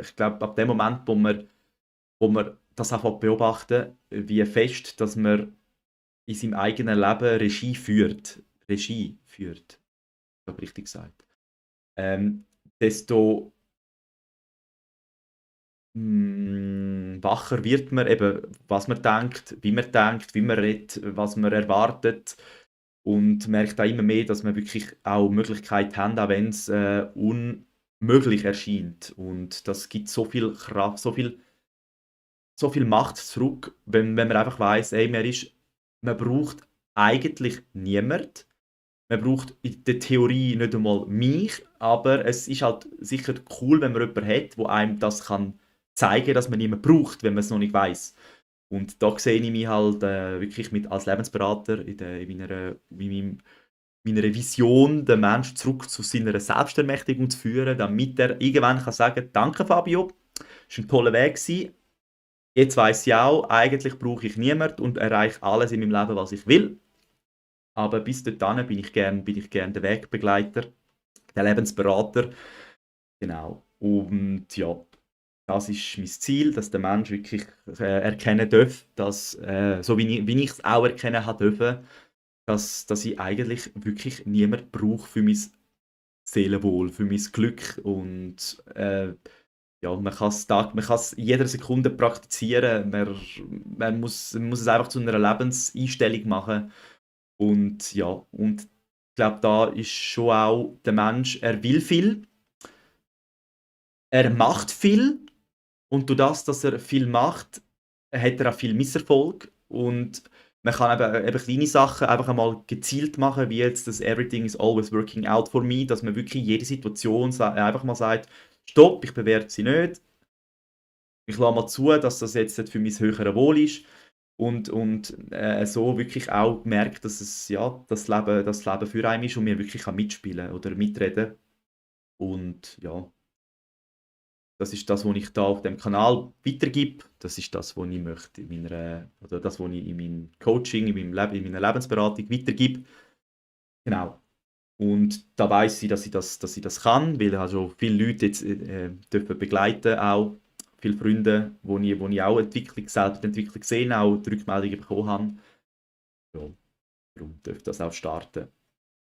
Ich glaube, ab dem Moment, wo man das einfach beobachten, wie fest, dass man in seinem eigenen Leben Regie führt, ich glaube richtig gesagt, ähm, desto wacher wird man eben, was man denkt, wie man redet, was man erwartet und merkt auch immer mehr, dass man wirklich auch Möglichkeiten haben, auch wenn es unmöglich erscheint. Und das gibt so viel Kraft, so viel Macht zurück, wenn man einfach weiß, ey, man braucht eigentlich niemand. Man braucht in der Theorie nicht einmal mich, aber es ist halt sicher cool, wenn man jemanden hat, der einem das kann zeigen, dass man niemanden braucht, wenn man es noch nicht weiß. Und da sehe ich mich halt wirklich als Lebensberater in meiner Vision, den Menschen zurück zu seiner Selbstermächtigung zu führen, damit er irgendwann kann sagen, danke Fabio, es war ein toller Weg gewesen. Jetzt weiss ich auch, eigentlich brauche ich niemanden und erreiche alles in meinem Leben, was ich will. Aber bis dorthin bin ich gern der Wegbegleiter, der Lebensberater. Genau. Und ja, das ist mein Ziel, dass der Mensch wirklich erkennen darf, dass, so wie ich es auch erkennen habe dürfen, dass ich eigentlich wirklich niemand brauche für mein Seelenwohl, für mein Glück. Und ja, man kann es in jeder Sekunde praktizieren. Man muss es einfach zu einer Lebenseinstellung machen. Und ja, und ich glaube, da ist schon auch der Mensch, er will viel, er macht viel und durch das, dass er viel macht, hat er auch viel Misserfolg und man kann eben kleine Sachen einfach einmal gezielt machen, wie jetzt das «Everything is always working out for me», dass man wirklich jede Situation einfach mal sagt: «Stopp, ich bewerte sie nicht. Ich lasse mal zu, dass das jetzt für mein höheres Wohl ist.» Und so wirklich auch merkt, dass das Leben für einen ist und wir wirklich mitspielen oder mitreden. Und ja, das ist das, was ich da auf dem Kanal weitergebe. Das ist das, was ich möchte oder das, was ich in meinem Coaching, in meinem Leben, in meiner Lebensberatung weitergebe. Genau. Und da weiß ich, dass ich das kann, weil also viele Leute jetzt dürfen begleiten auch, viele Freunde, wo ich auch selbst die Entwicklung gesehen, auch die Rückmeldungen bekommen habe. Ja, darum dürfte das auch starten.